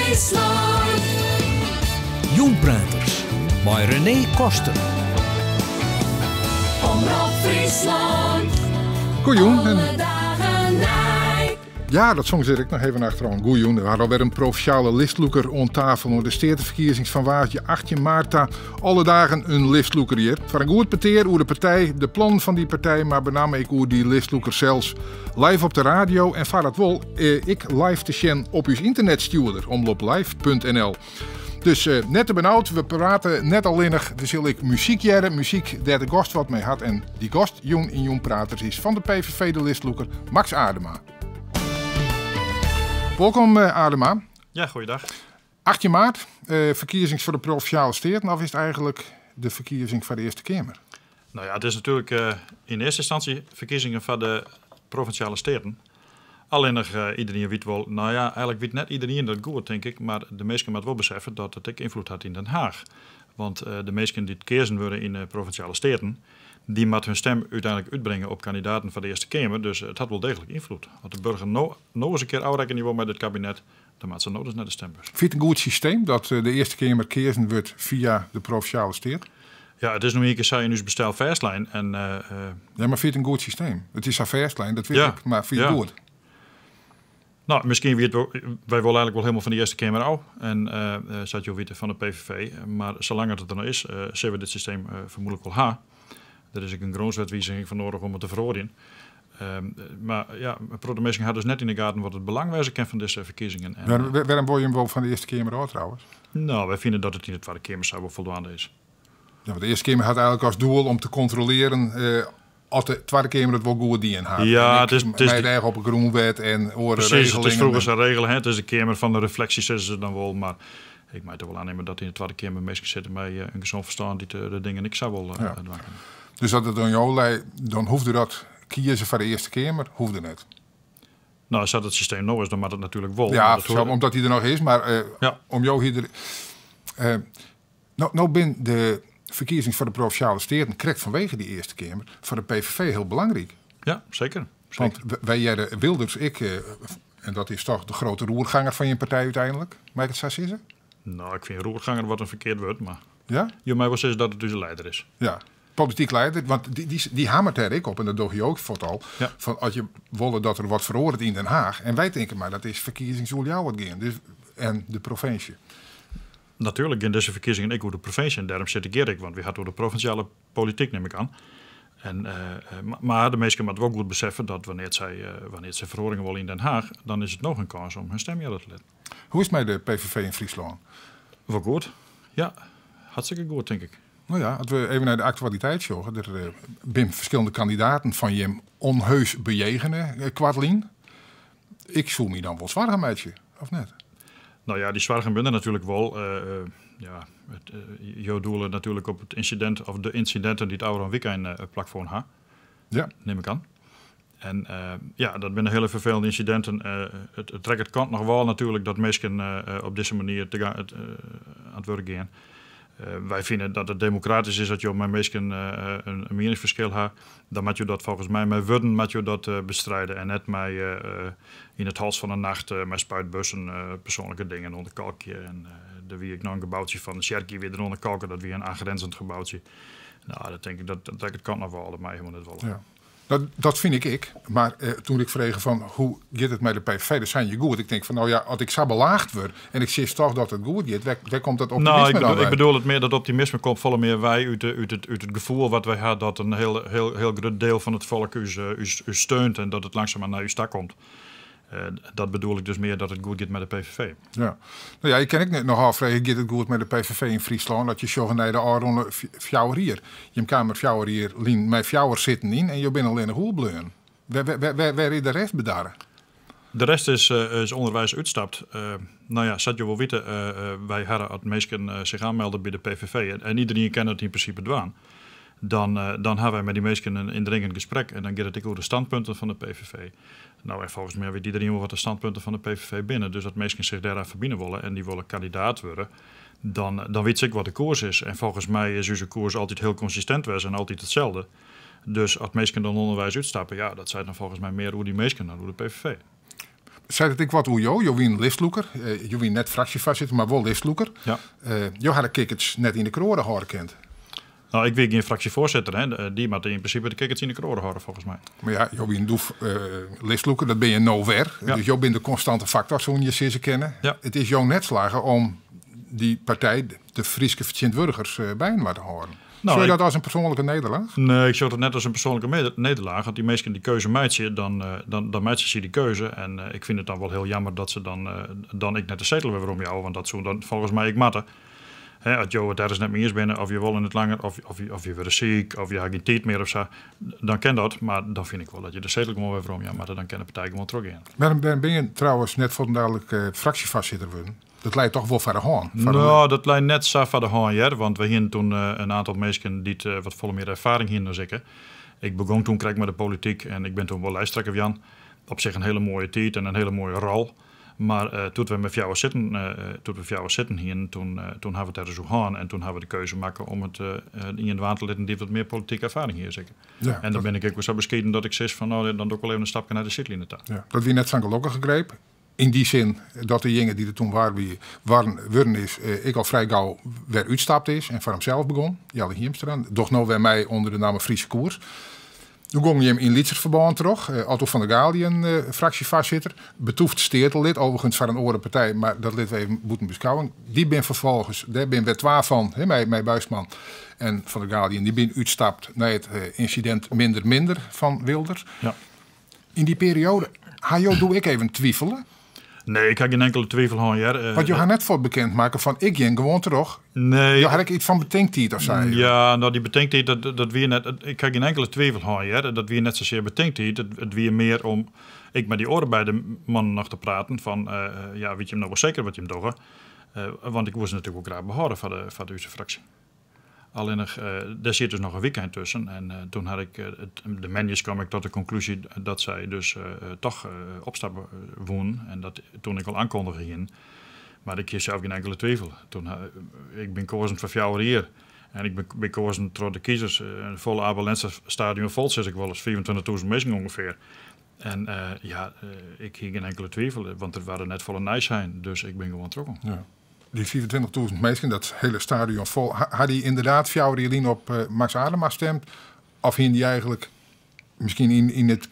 Fryslân. Jûnpraters mei René Koster. Omrop Fryslân. Goejûn. Alle dagen nij. Ja, dat song sit ik noch even achteroan. Goejûn. We hawwe alwer in provinsjale listlûker oan tafel oan de steateferkiezings fan woansdei 18 maart ta. Alle dagen in listlûker hjir. Foar in goed petear oer de partij, de plannen fan dy partij, mar benammen ek oer dy listlûker sels. Live op de radio en foar dat wol ek live te sjen op ús ynternetstjoerder omloplive.nl. Dus net te benaud, we prate net allinnich, der sil ek muzyk hearre, muzyk dêr't de gast wat mei hat. En dy gast jûn yn Jûnpraters is fan de PVV de listlûker Max Aardema. Wolkom Aardema. Ja, goeiedag. 18 maart, ferkiezings foar de Provinsjale Steaten, of is it eigentlik de ferkiezing foar de Earste Keamer? Nou ja, it is natuerlik yn earste ynstânsje ferkiezingen foar de Provinsjale Steaten. Allinnich iderien wit wol, nou ja, eigentlik wit net iderien dat goed, tink ik, mar de minsken moatte wol beseffe dat it ek ynfloed hat yn Den Haag. Want de minsken dy't keazen wurde yn de Provinsjale Steaten, dy moatte hun stim úteinlik útbringe op kandidaten foar de Earste Keamer, dus it hat wol deeglik ynfloed. As de burger no no ris in kear ôfrekkenje wol mei dit kabinet, dan moat se no dus nei de stimbus. Fynst it in goed systeem dat de Earste Keamer keazen wurdt fia de Provinsjale Steaten? Ja, it is no ien kear sa yn ús bestel fêstlein. En, Ja, mar fynst it in goed systeem? It is sa fêstlein, dat wit ik, mar fynst it goed? No, miskien wie it wol, wy wolle eigentlik wol hielendal fan de Earste Keamer ôf. En sa't jo witte fan de PVV. Mar salang't it der no is, sille we dit systeem fermoedlik wol ha. Der is ek in grûnwetwiziging foar nedich om it te feroarjen. Mar ja, in protte minsken ha dus net yn de gaten wat it belang wêze kin fan dizze ferkiezingen. En, Wêrom wolle jim wol fan de Earste Keamer ôf trouwens? No, wy fine dat it yn de Twadde Keamer sa wol foldwaande is. Ja, want de Earste Keamer hat eigentlik as doel om te kontrolearjen oft de Twadde Keamer it wol goed dien hat. Ja, it is mei it each op de grûnwet en oare Precies, it is regelingen. froeger sa regele, hè. It is de Keamer fan de refleksje, sizze se dan wol, mar ik mei toch wol oannimme dat yn de Twadde Keamer minsken sitte mei in gesûn ferstân dy't de dingen ek sa wol dwaan kinne. Dus as it oan jo lei, dan hoegde dat kiezen foar de Earste Keamer hoegde net? No, sa't it systeem no is, dan moat it natuerlik wol. Ja, omdat dy der noch is, mar om jo hier der, no binne de ferkiezings foar de Provinsjale Steaten krekt fanwege dy Earste Keamer foar de PVV hiel belangryk. Ja, seker. Want wy hearre Wilders ek, en dat is toch de grote roerganger fan jim partij úteinlik, mei ik it sa sizze? No, ik fyn roerganger wat in ferkeard wurd, mar Ja? jo meie wol sizze dat it ús leider is. Ja, polityk leider, want dy hammert dêr ek op, en dat dogge jo ek fuort al, fan as je wolle dat der wat feroaret yn Den Haag, en wy tinke mar dat is ferkiezings oer Ljouwert gean, dus, en de provinsje. Natuerlik gean dizze ferkiezingen ek oer de provinsje en dêrom sit ik hjir ek, want wy ha it oer de provinsjale polityk, nim ik oan. Mar de minsken moatte wol goed beseffe dat wannear't sy feroaringen wolle yn Den Haag, dan is it noch in kâns om hun stim hearre te litten. Hoe is it mei de PVV yn Fryslân? Wol goed, ja. Hartstikke goed, tink ik. No ja, as we even nei de aktualiteit sjogge, der binne ferskillende kandidaten fan jim onheus bejegene koartlyn. Ik soe my dan wol soargen meitsje, of net? No ja, dy soargen binne der natuerlik wol. Ja, jo doele natuerlik op it ynsidint of de ynsidinten dy't ôfrûne wykein plakfûn ha. Nim ik oan. En ja, dat binne hiele ferfelende ynsidinten. It trekt it kant noch wâl natuerlik dat minsken op dizze manier oan it wurk gean. Wy fine dat it demokratysk is as jo mei minsken in mieningsferskil ha. Dan moat jo dat folgens my mei wurden moat jo dat bestride en net mei yn it hals fan de nacht mei spuitbussen persoanlike dingen oan de kalkje. En der wie ek noch in geboutsje fan de tsjerke wie der oan de kalke, dat wie in aangrenzend geboutsje. No, dat tink ik dat dat it kant noch wol, dat mei helemaal net wolle. Ja. Dat fyn ik ek. Mar toen ik frege fan hoe giet it mei de PVV, dan seine je goed. Ik tink fan no ja, as ik sa belaagd wurd en ik sis toch dat it goed giet, wêr komt dat optimisme dan wei? Ik bedoel it mear, dat optimisme komt folle mear wei út it gefoel wat wy ha dat in hiel, hiel, hiel grut diel fan it folk ús steunt en dat it langsumoan nei ús ta komt. Dat bedoel ik dus mear dat it goed giet mei de PVV. Ja. No ja, ik kin ek net noch ôffreegje, giet it goed mei de PVV yn Fryslân? As je sjogge nei de ôfrûne 4 jier. Jim kamen 4 jier lyn mei 4 sitten yn en jo binne allinnich oerbleaun. Wêr is de rest bedarre? De rest is ûnderweis útstapt. No ja, sa't jo wol witte, wy hawwe as minsken sich oanmelde by de PVV, en iderien kin dat yn prinsipe dwaan, dan hawwe wy mei dy minsken in yndringend gesprek en dan giet it ek oer de standpunten fan de PVV. No, en folgens my wit iderien wol wat de standpunten fan de PVV binne. Dus as minsken sich dêraan ferbine wolle en dy wolle kandidaat wurde, dan wit se ek wat de koers is. En folgens my is ús koers altyd hiel konsistint west en altyd itselde. Dus as minsken dan ûnderweis útstappe, ja, dat seit dan folgens my mear oer dy minsken dan oer de PVV. Seit it ek wat oer jo? Jo wienen listlûker. Jo wienen net fraksjefoarsitter, mar wol listlûker. Ja. Jo ha de kikkerts net yn de kroade hâlde kind. Nou, ik wie gjin fraksjefoarsitter, hè. Dy moatte yn prinsipe de kikkerts yn de kroade hâlde, folgens my. Mar ja, jo wienen doe listlûker, dat binne je no wer. Ja. Dus jo binne de konstante faktor, soene je sizze kinne. Ja. It is jo net slagge om dy partij, de Fryske fertsjintwurdigers, byinoar te hâlden. Nou, Sjoch je ik dat as in persoanlike nederlaach? Nee, ik sjoch dat net as in persoanlike nederlaach. As dy minsken dy keuze meitsje, dan meitsje sy dy keuze. En ik fyn it dan wol hiel jammer dat se dan ek net de setel wer werom jouwe, want dat soe dan folgens my ek moatte. Hè, as jo it ergens net mei iens binne, of je wolle net langer, of je wurde siik, of je ha gjin tiid mear of sa, dan kin dat. Mar dan fyn ik wol dat je de setel gewoan wer werom jaan moatte, dan kin de partij gewoan trochgean. Wêrom binne je trouwens net fuortendalik fraksjefoarsitter wurden? Dat leit toch wol foar de hân? Foar de Nou, dat lei net sa foar de hân, hear. Want we hienen toen in aantal minsken dy't wat folle mear erfaring hienen as ik. Ik begong toen krekt mei de polityk en ik bin toen wol lijsttrekker wurden. Op sich in hiele moaie tiid en in hiele moaie rol. Mar doe't we mei fjouwer sitten, doe't we fjouwer sitten hienen, toen ha we it der ris oer hân en toen ha we de keuze makke om it ien dwaan te litten dy't wat mear politike erfaring hie as ik. Ja, en dan dat bin ik ek wol sa beskieden dat ik sis fan, nou, dan doch ik wol even in stapke nei de sydline ta. Ja, dat wie net sa'n gelokkige greep. Yn dy sin dat de jonge dy't der toen waar wie, warn, wurden is, ek al frij gau wer útstapt is en foar himsels begûn. Jelle Hiemstra docht no wer mei ûnder de namme Friese Koers. Doe gong jim yn lytser ferbân troch. Otto van der Galiën, fraksjefoarsitter, betûft steatelid, overigens foar in oare partij, mar dat litte we even bûten beskouwing. Dy bin ferfolgens, dêr bin wer twa fan, hè, mei Buisman en Van der Galiën, dy bin útstapt nei it ynsidint Minder Minder fan Wilders. Ja. Yn dy perioade, ha jo doe ek even twivele? Nee, ik ha gjin inkele twivel hân, hear. Want jo ha net fuort bekend makke fan ik gean gewoan troch. Nee. Jo ha ek iets fan betinktiid of sa? Ja, nou dy betinktiid, dat wie net, ik ha gjin inkele twivel hân, hear. Dat wie net sasear betinktiid, it wie mear om ek mei dy oare beide mannen noch te praten fan, ja, witte jim no wol seker wat jim dogge? Want ik woe se natuerlik wol graach behâlde foar de ús fraksje. Allinnich, dêr siet dus noch in wykein tusken en toen had ik de moandeis kaam ik tot de konklúzje dat sy dus toch opstappe woenen en dat toen ek al oankondige hienen. Mar ik hie sels gjin inkele twivel. Toen, ik bin koazen foar 4 jier en ik bin koazen troch de kiezers. In folle Abe Lenstra stadion fol, sis ik wolris, 25.000 minsken ûngefear. En ja, ik hie gjin inkele twivel, want der waarden net folle nijs sein, dus ik bin gewoan trochgien. Ja. Die 25.000 minsken, dat hele stadion vol, ha die inderdaad 4 jier lyn op Max Aardema stemd? Of hienen die eigenlijk miskien yn it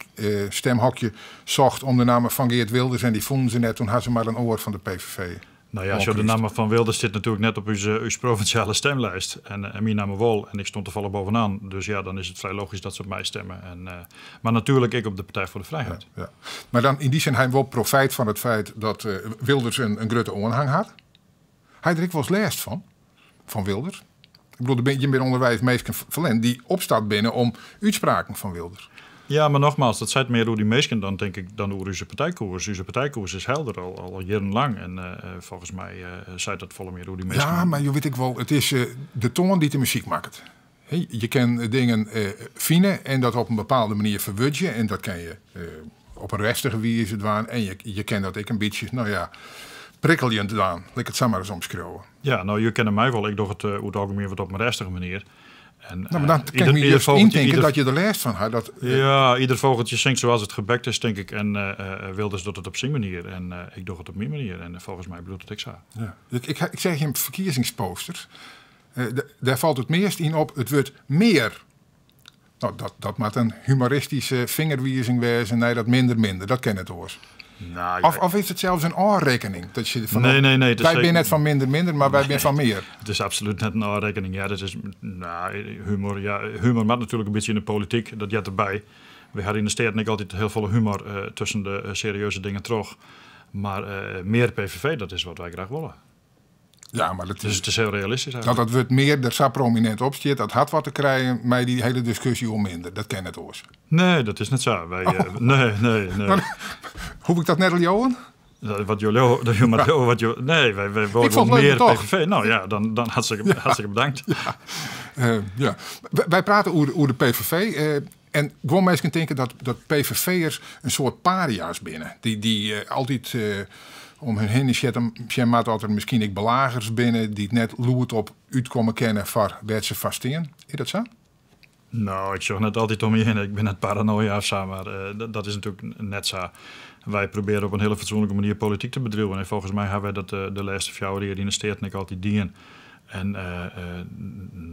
stemhokje socht om de namme fan Geert Wilders en die fûnen se net, toen ha se mar in oar fan de PVV Nou ja, sjoch, de namme fan Wilders sit natuerlik net op ús provinsjale stemlijst. En myn namme wol. En ik stond toevallig bovenaan. Dus ja, dan is it frij logysk dat se op my stemme. En, mar natuerlik ek op de Partij voor de Vrijheid. Ja, ja. Mar dan yn dy sin ha wol profijt fan it feit dat Wilders in grutte oanhang hat. Ha je der ek wolris lêst fan? Fan Wilders? Ik bedoel, der bin, jim binne ûnderweis minsken ferlern dy't opstapt binne om útspraken fan Wilders. Ja, mar nogmaals, dat seit mear oer dy minsken dan, tink ik, dan oer ús partijkoers. Ús partijkoers is helder al jierrenlang en folgens my seit dat folle mear oer dy minsken. Ja, mar jo witte ek wol, it is de toan dy't de muzyk makket. He, je kin dingen fine en dat op in bepaalde manier ferwurdzje en dat kin je op in rêstige wize dwaan en je kin dat ek in bytsje, nou ja, prikkeljend dwaan. Lit ik it sa mar ris omskriuwe. Ja, nou, je kenne my wol. Ik doch it oer it algemien wat op in rêstige manier. En, Nou, maar dan kan ik me ieder juist vogeltje, indenken ieder dat je er lêst van had. Dat, Ja, ieder vogeltje zingt zoals het gebekt is, denk ik. En Wilders doet het op zijn manier. En ik doe het op mijn manier. En volgens mij bedoelt het ik zo. Ja. Ik zeg hem verkiezingsposters. Daar valt het meest in op. Het wordt meer. Nou, dat moet een humoristische vingerwijzing wezen. Nee, dat minder, minder. Dat ken het oors. Nou, ja. Of is het zelfs een aanrekening? Dat je van Nee, nee, nee, het is wij zeker zijn net van minder, minder, maar wij zijn Nee. van meer. Het is absoluut net een aanrekening. Ja, dat is, nou, humor, ja, humor moet natuurlijk een beetje in de politiek. Dat jet erbij. We hadden in de steden ik altijd heel veel humor tussen de serieuze dingen terug. Maar meer PVV, dat is wat wij graag willen. Ja, maar dat Dus is het is heel realistisch Dat eigenlijk. dat wordt meer, dat zo prominent op zit, dat had wat te krijgen, maar die hele discussie om minder. Dat ken het oors. Nee, dat is net zo. Wij, nee, nee, nee. Maar, hoef ik dat net al, Johan? Dat, wat jullie, dat je maar, wat je, nee, wij Ik willen vond het leuk meer toch? PVV. Nou ja, dan hartstikke bedankt. Ja. Ja. Wij praten over de PVV. En gewoon mensen denken dat P V V'ers een soort paria's binnen. Die altijd om hun heen zetten, zeg maar dat er misschien ik belagers binnen die het net loert op uitkomen kennen voor waar ze vaststaan. Is dat zo? Nou, ik zorg net altijd om je heen. Ik ben net paranoia of zo, maar dat is natuurlijk net zo. Wy probearje op in hiele fatsoenlike manier polityk te bedriuwen. En folgens my hawwe wy dat de lêste 4 jier yn de Steaten ek altyd dien. En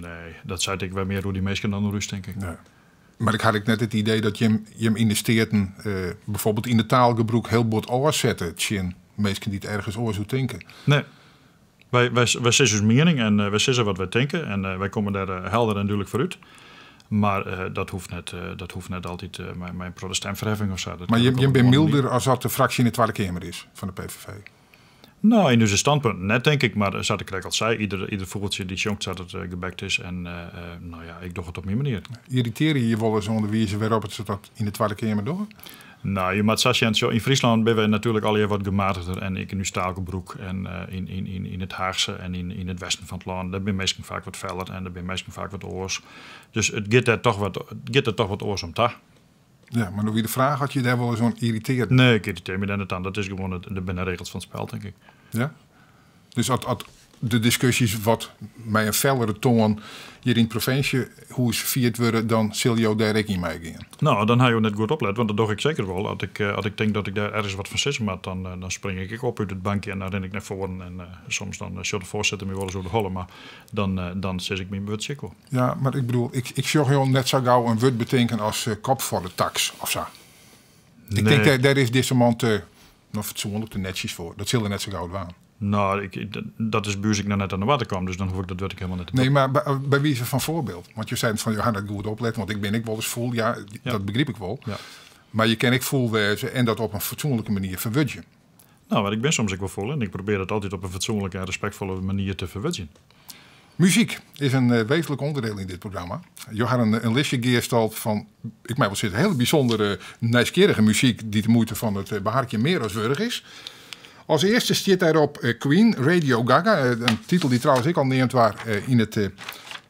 nee, dat seit ek wer mear oer dy minsken dan oer ús, tink ik. Nee. Mar ik ha ek net it idee dat jim yn de Steaten bijvoorbeeld yn it taalgebrûk hiel bot ôfsette tsjin minsken dy't ergens oars oer tinke. Nee. Wy sizze ús miening en wy sizze wat wy tinke en wy komme dêr helder en dúdlik foar út. Mar dat hoecht net, dat hoecht net altyd mei in protte stemferheffing of sa. Dat Mar kin ek jim op binne in oare mylder manier. as dat de fraksje yn de Twadde Keamer is fan de PVV? No, yn ús standpunten net, tink ik. Mar sa't ik krekt al sei, ieder fûgeltsje dy sjongt sa't it gebekt is. En no ja, ik doch it op myn manier. Irritearje je wolris oan de wize wêrop't se dat yn de Twadde Keamer dogge? No, je moatte sa sjen, sjo, yn Fryslân binne wy natuerlik allegear wat gematigder en ek yn ús taalgebrûk en yn it Haachse en yn it westen fan it lân, dêr binne minsken faak wat feller en dêr binne minsken faak wat oars. Dus it giet dêr toch wat, it giet der toch wat oars om ta. Ja, mar no wie de fraach oft je dêr wolris oan irritearje. Nee, ik irritearje my dêr net oan. Dat is gewoan, dat binne de regels fan it spel, tink ik. Ja? Dus at de diskusjes wat mei in fellere toan hjir yn it provinsjehûs fierd wurde, dan sil jo dêr ek yn meigean? No, dan ha jo net goed oplet, want dat doch ik seker wol. At ik tink dat ik dêr ergens wat fan sizze moat, dan spring ik ek op út it bankje en dan rin ik nei foaren. En soms dan sjocht de foarsitter my wolris oer de holle, mar dan sis ik myn wurdsje ek wol. Ja, mar ik bedoel, ik sjoch jo net sa gau in wurd betinken as kop foar de taks of sa. Ik tink, Nee. dêr is dizze man te, no, fatsoenlik, te netsjes foar. Dat sil er net sa gau dwaan. No, dat is by ús ek noch net oan de oarder kaam, dus dan hoech ik dat wurd ek helemaal net te Nee, brûken. mar by wize fan foarbyld. Want jo seiden fan, jo ha net goed oplet, want ik bin ek wolris fûl. Ja, dat begryp ik wol. Mar je kin ek fûl wêze en dat op in fatsoenlike manier ferwurdzjen. No, mar ik bin soms ek wol fûl en ik probearje dat altyd op in fatsoenlike en respektfolle manier te ferwurdzjen. Muzyk is in wezenlik onderdeel yn dit programma. Jo ha in listje gearstald fan, ik mei wol sizze, hiele bysûndere, nijsgjirrige muzyk dy't de muoite fan it beharkjen mear as wurdich is. As earste stiet dêrop Queen, Radio Gaga, in titel dy't trouwens ek al neamd waard yn it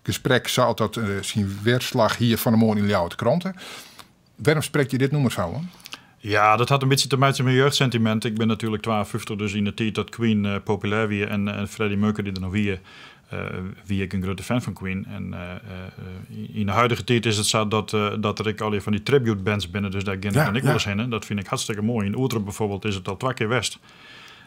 gesprek sa dat syn werslach hier fan 'e moarn yn Ljouwert Krante. Wêrom sprekt je dit nûmer sa oan? Ja, dat hat in bytsje te meitsjen mei jeugdsentiment. Ik bin natuerlik 52, dus yn de tiid dat Queen populêr wie en Freddie Mercury der noch wie, wie ik in grutte fan fan Queen. En yn de huidige tiid is it sa dat der ek allegear fan dy tribute bands binne, dus dêr gean ik dan ek wolris hinne. Dat fyn ik hartstikke moai. Yn Oerterp bijvoorbeeld is it al 2 kear west.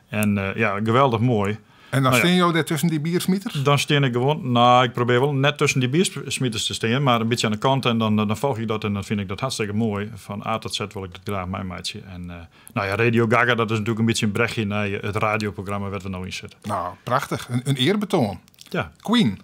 En ja, geweldich moai. En dan stean jo dêr tussen dy biersmiters? Dan stean ik gewoan, no, ik probearje wol net tussen dy biersmiters te stean, mar in bytsje oan de kant en dan folgje ik dat en dan fyn ik dat hartstikke moai. Fan A tot Z wol ik dat graach meimeitsje. En Radio Gaga, dat is natuerlik in bytsje in brechje nei it radioprogramma wêr't we no yn sitte. No, prachtich. In earbetoan. Queen.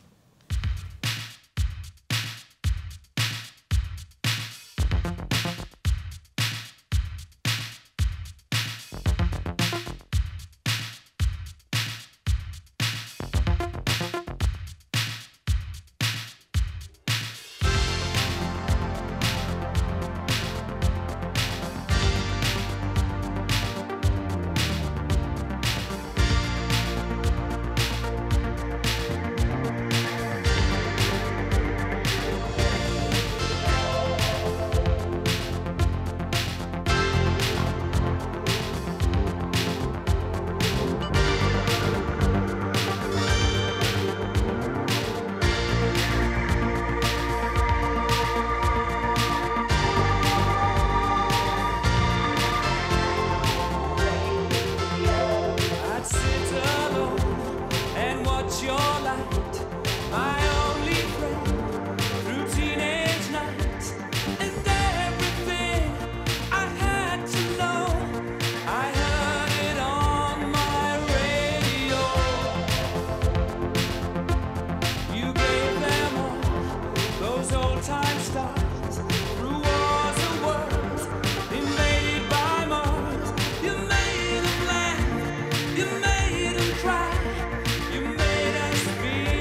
You made them laugh, you made them cry, you made us feel.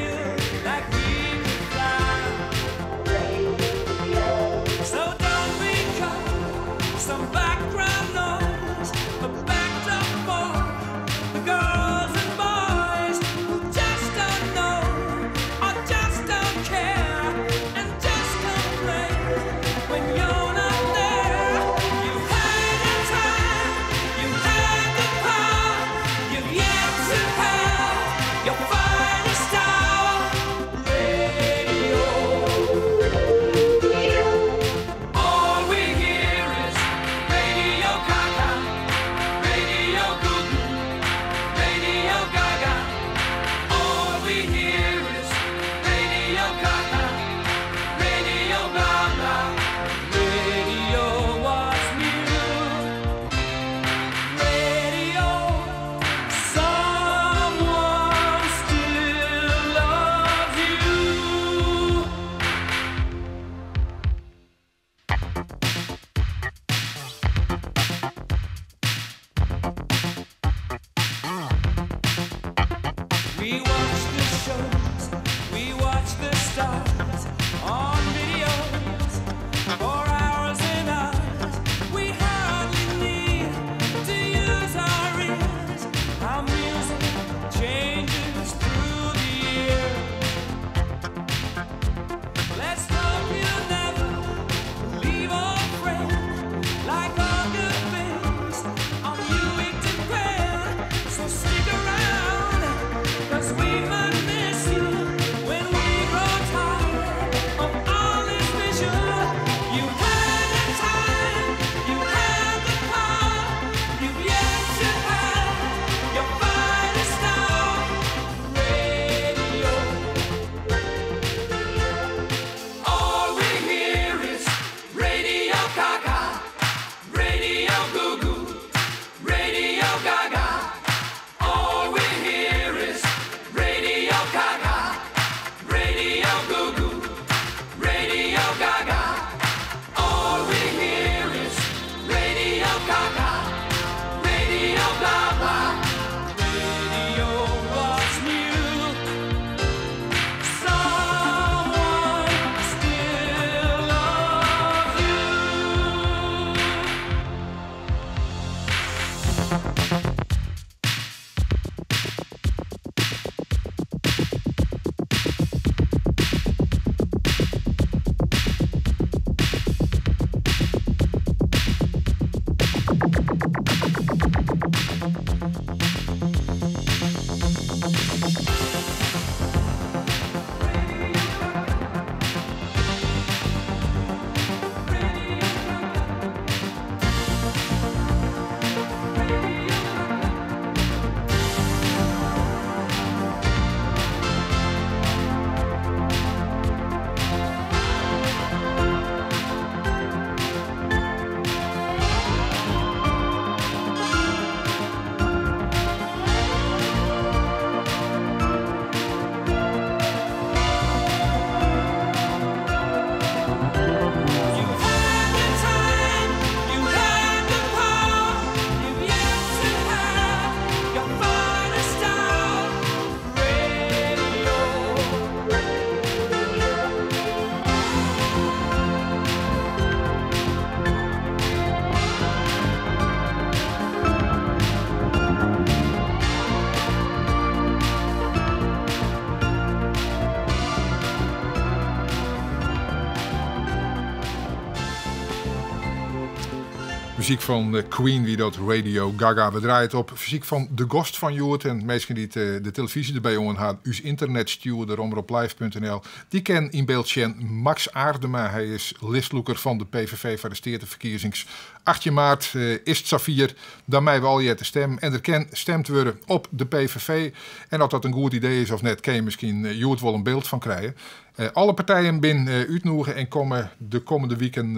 Muzyk fan eh, Queen wie dat Radio Gaga. We draaie it op fersyk fan de gast fan hjoed en minsken dy't eh, de televyzje derby oan ha, ús internetstjoerder omroplive.nl. Dy kin yn byld sjen Max Aardema. Hy is listlûker fan de PVV foar de steateferkiezings. 18 maart eh, is it safier, dan meie we allegear te stimmen. En der kin stimd wurde op de PVV. En oft dat in goed idee is of net, kin je miskien eh, hjoed wol in byld fan krije. Eh, alle partijen binne útnûge en komme de kommende wiken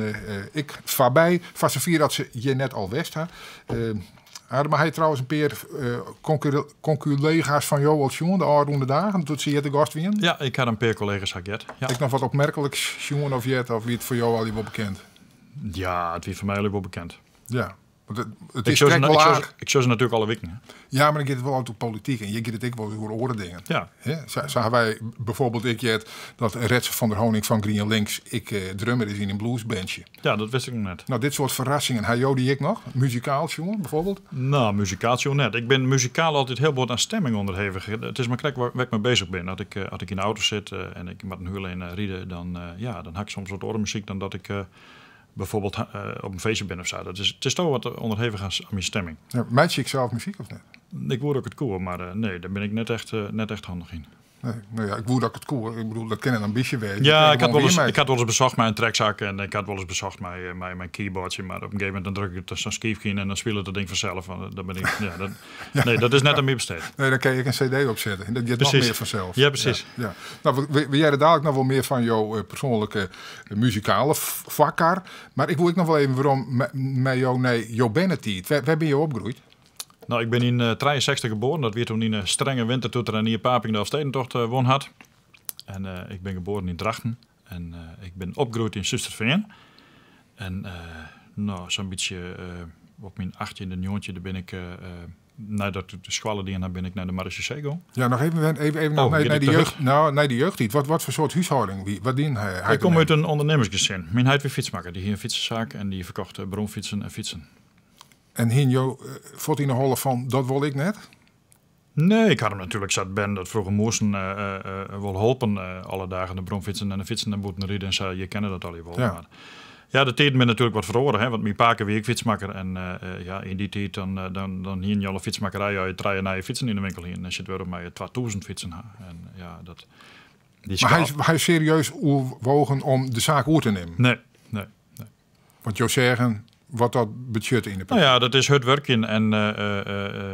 ek foarby. Foar safier dat se hjir net al west ha. Aardema, ha je trouwens in pear kollega's fan jo al sjoen de ôfrûne dagen, doe't se hjir te gast wienen? Ja, ik ha in pear kollega's heard. Ja. Ek noch wat opmerkliks sjoen of heard, of wie it foar jo al wol bekend? Ja, it wie foar my al wol bekend. Ja, want it Ik is sjoch krekt wol aardich. Ik sjoch se natuerlik alle wiken. Hè. Ja, mar dan giet it wol altyd oer polityk en hjir giet it ek wol oer oare dingen. Ja. Hè? Sa ha wy bijvoorbeeld ek heard dat Retze van der Honing fan Grien Links ek drummer is yn in bluesbandje. Ja, dat wist ik noch net. Nou, dit soart ferrassingen, ha jo dy ek noch? Muzikaal sjoen, bijvoorbeeld? Nou, muzikaal sjoen net. Ik bin muzikaal altyd hiel bot oan stimming ûnderhevich. It is mar krekt wêr't ik mei beuzich bin. As ik yn de auto sit en ik moat in hiel ein ride, ja, dan ha ik soms wat oare muzyk dan dat ik bijvoorbeeld op in feestje bin of sa. It is toch wat ûnderhevich oan myn stimming. Ja, meitsje je ek sels muzyk of net? Ik woe dat ik it koe, mar nee, dêr bin ik net echt handich yn. Nee, nou ja, ik woe dat ik it koe. Ik bedoel, dat kin in ambysje wêze. Ja, Dat kin gewoan wie ik ha wolris besocht mei in trekzak en ik ha wolris besocht mei mijn keyboardsje, mar op in gegeven momint dan druk ik sa'n skiifke yn en dan spilet dat ding fansels. Want dan bin ik, ja, dat, nee, dat is net oan my besteed. Nee, dan kin je ek in CD opsette en dat giet noch mear fansels. Ja, precies. Ja, ja. Nou, we hearre dalik noch wol mear fan jo persoanlike muzikale foarkar, mar ik woe ek noch wol even werom mei jo nei jo bernetiid. Wêr binne jo opgroeid? Nou, ik bin yn 63 geboren. Dat wie toen yn 'e strenge winter doe't Renier Paping de Elfstedentocht wûn hat. En ik bin geboren yn Drachten. En ik bin opgroeid yn Surhústerfean. En nou, sa'n bytsje op myn 18e, 19e bin ik, neidat ik de skoalle dien ha, bin ik nei de marechaussee gong. Ja, noch even, even, even nog Oh, nei, giet nei it de te jeugd, hurd? nou, nei de jeugdtiid. Wat foar soart húshâlding wie? Wat die hy Ik kom mem? út in ûndernimmersgesin. Myn heit wie fytsmakker. Dy hie in fytsesaak en dy ferkocht bromfytsen en fytsen. En hiene jo fuort yn 'e holle fan dat wol ik net? Nee, ik ha him natuerlik sa't bern dat froeger moasten wol holpen. Alle dagen de bromfytsen en de fytsen nei bûten ride en sa. Je kenne dat allegear wol. Mar ja, de tiden binne natuerlik wat feroare, hè, want myn pake wie ek fytsmakker. En ja, yn dy tiid dan hiene je al in fytsmakkerij as je 3 nije fytsen yn de winkel hiene. En tsjintwurdich meie je 2000 fytsen ha. En ja, dat, die Mar skaal hy is serieus oerwogen om de saak oer te nimmen? Nee, nee, nee. Want jo seagen wat dat betsjutte yn de Nou ja, praktijk. dat is hurd wurkjen en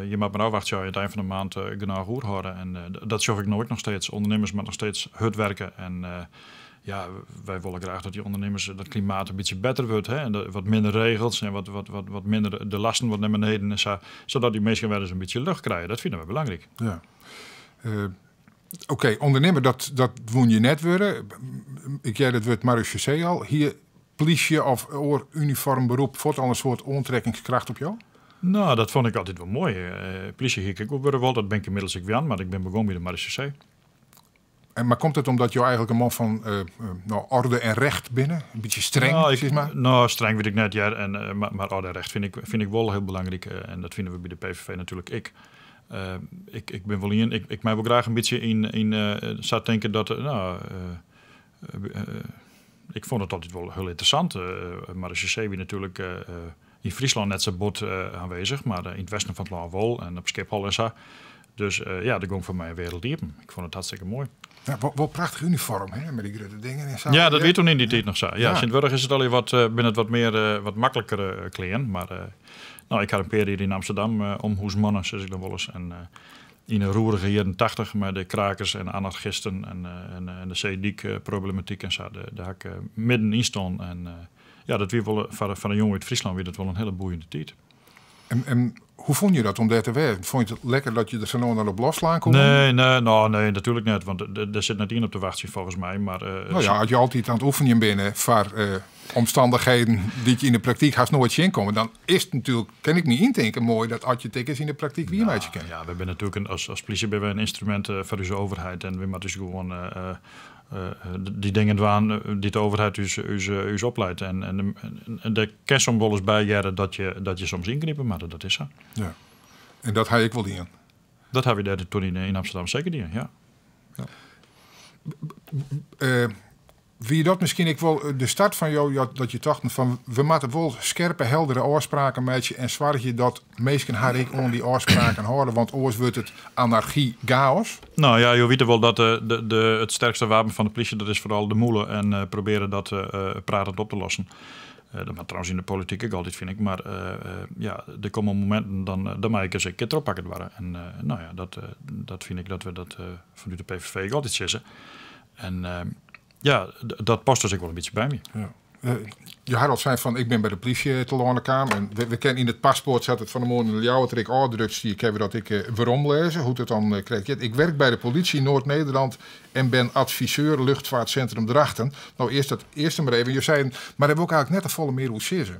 je moat mar ôfwachtsje as je it ein fan de maand genôch oerhâlde. En dat sjoch ik no ek noch steeds. Undernimmers moatte noch steeds hurd werke. En ja, wy wolle graach dat dy ûndernimmers, dat klimaat in bytsje better wurdt. Hè? En dat, wat minder regels en wat minder de lasten wat nei beneden en sa. Sadat dy minsken wer ris in bytsje lucht krije. Dat fine we belangryk. Ja. Oké, ûndernimmer, dat woene je net wurde. Ik hear it wurd marechaussee al. Hie plysje of oar unifoarmberop fuort al in soart oantrekkingskracht op jo? Nou, dat fûn ik altyd wol moai. Plysje hie ik ek wol wurde wold, dat bin ik ynmiddels ek wurden, mar ik bin begûn by de marechaussee. En, mar komt it omdat jo eigentlik in man fan nou, orde en recht binne? In bytsje streng, Nou, sis mar? Nou, streng wit ik net, ja. En mar orde en recht fyn ik wol hiel belangryk. En dat fine we by de PVV natuerlik ek. Ik bin wol ien, ik mei wol graach in bytsje yn sa tinke dat, nou, ik fûn it altyd wol hiel ynteressant. Marechaussee wie natuerlik Yn Fryslân net sa bot aanwezich, mar yn it westen fan it lân wol en op Skiphol en sa. Dus ja, der gong foar my in wereld iepen. Ik fûn it hartstikke moai. Ja, wol prachtich unifoarm, hè, mei dy grutte dingen en sa. Ja, dat wie toen yn dy tiid noch sa. Ja, tsjintwurdich is it allegear wat, binne it wat mear, wat maklikere klean. Mar no, ik ha in pear jier yn Amsterdam omhûsmanne, sis ik dan wolris. En yn de roerige jierren 80 mei de krakers en anarchisten en de seedyk-problematyk en sa, dêr ha ik midden yn stien. En ja, dat wie wol, foar in jonge út Fryslân wie dat wol in hiele boeiende tiid. En hoe fûn je dat om dêr te wêzen? Fûn je it lekker dat je der sa no en dan op losslaan koene? Nee, nee, no, nee, natuerlik net, want der sit net ien op te wachtsjen folgens my. Mar, No ja, as je altyd oan it oefenjen binne foar omstannichheden dy't je yn de praktyk hast noait tsjinkomme, dan is it natuerlik, kin ik my yntinke, moai dat as je it ek ris yn de praktyk wiermeitsje kinne. Ja, we binne natuerlik in, as plysje binne we in ynstrumint foar ús overheid en we moatte ús gewoan dy dingen dwaan dy't de overheid ús opleit. En dêr kin soms wolris by hearre dat je soms yngripe moatte, dat is sa. Ja. En dat ha ik wol dien? Dat ha we dêr toen yn Amsterdam seker dien, ja. Ja. Wie dat miskien ek wol de start fan jo, dat je tochten fan we moatte wol skerpe, heldere ôfspraken meitsje en soargje dat minsken har ek oan dy ôfspraken hâlde, want oars wurdt it anarchy, chaos? No ja, jo witte wol dat it sterkste wapen fan de plysje, dat is foaral de mûle en probearje dat pratend op te lossen. Dat moat trouwens yn de polityk ek altyd, fyn ik. Mar ja, der komme mominten, dan mei ik ris in kear trochpakke doarre. En no ja, dat fyn ik dat we dat fanút de PVV ek altyd sizze. En ja, dat past dus ek wol in bytsje by my. Ja. Je had al sein fan ik bin by de plysje telâne kaam en we ken yn it paspoart sa't it fan 'e moarn yn Ljouwert der ek ôfdrukt stie, kinne we dat ek weromlêze, hoe't it dan krekt giet. Ik werk by de politie Noord-Nederland en ben adviseur luchtvaartcentrum Drachten. No, earst dat earste mar even. Jo seiden, mar dêr wol ik eigentlik net te folle mear oer sizze.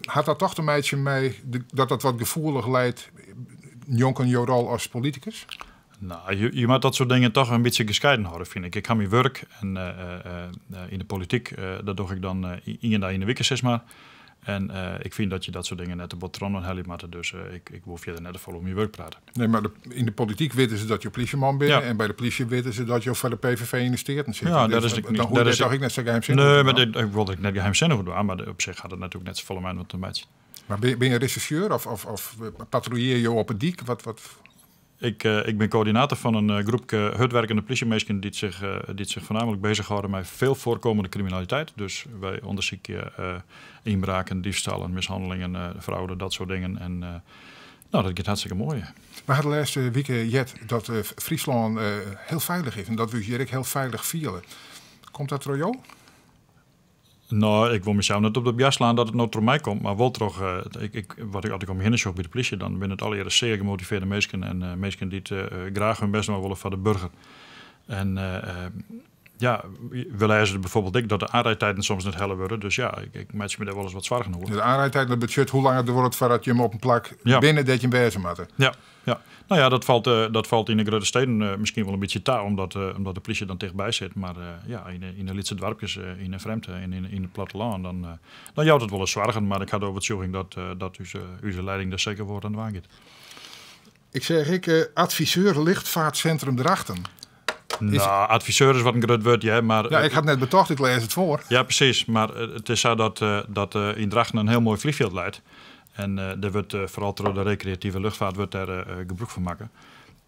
Hat dat toch te meitsjen mei dat dat wat gefoelich leit njonken jo rol as politikus? No, je moat dat soart dingen toch in bytsje geskeiden hâlde, fyn ik. Ik ha myn wurk en yn de polityk, dat doch ik dan ien dei yn de wike, sis mar. En ik fyn dat je dat soart dingen net te bot trochinoar helje moatte, dus ik wol fierder net te folle oer myn wurk prate. Nee, mar yn de polityk witte se dat jo plysjeman binne en by de plysje witte se dat jo foar de PVV yn de Steaten sitte. Ja, Dus dat is dan hoech je dat dêr is toch ek net sa geheimsinnich Nee, oer te mar dwaan. ik wol der ek net geheimsinnich oer dwaan, mar op sich hat it natuerlik net safolle mei inoar te meitsjen. Mar binne je resjersjeur of patrouillearje jo op 'e dyk? Wat? Ik bin koördinator fan in groepke hurdwerkende plysjeminsken dy't sich foarnaamlik bezighâlde mei veel voorkomende kriminaliteit. Dus wy ûndersykje ynbraken, diefstallen, mishannelingen, fraude, dat soart dingen. En dat giet hartstikke moai. We ha de lêste wike heard dat Fryslân hiel feilich is en dat we ús hjir ek hiel feilich fiele. Komt dat troch jo? No, ik wol mysels net op de boarst slaan dat it no troch my komt, mar wol troch, ik, ik, wat ik, as ik om my hinne sjoch by de plysje, dan binne it allegearre sear gemotivearde minsken en minsken dy't graach hun bêst dwaan wolle foar de burger. En ja, we lêze bijvoorbeeld ek dat de aanrijdtijden soms net helle wurde, dus ja, ik meitsje my dêr wolris wat soargen oer. De aanrijdtijd, dat betsjut hoe lang it duorret foardat je him op in plak binne dêr't je wêze moatte. Ja, ja. No ja, dat falt yn de grutte steden miskien wol in bytsje ta, omdat de plysje dan tichtby sit. Mar ja, yn de lytse doarpkes, yn de fremde en yn it plattelân, dan jout it wolris soargen. Mar ik ha de oertsjûging dat ús leiding der seker wol oan dwaan giet. Ik seach ek adviseur Luchtvaartcentrum Drachten. No, adviseur is wat in grut wurd, hear, mar Ja, ik ha it net betocht, ik lês it foar. Ja, presys. Mar it is sa dat yn Drachten in hiel moai fleanfjild leit. En dêr wurdt foaral troch de rekreative luchtfeart wurdt dêr gebrûk fan makke.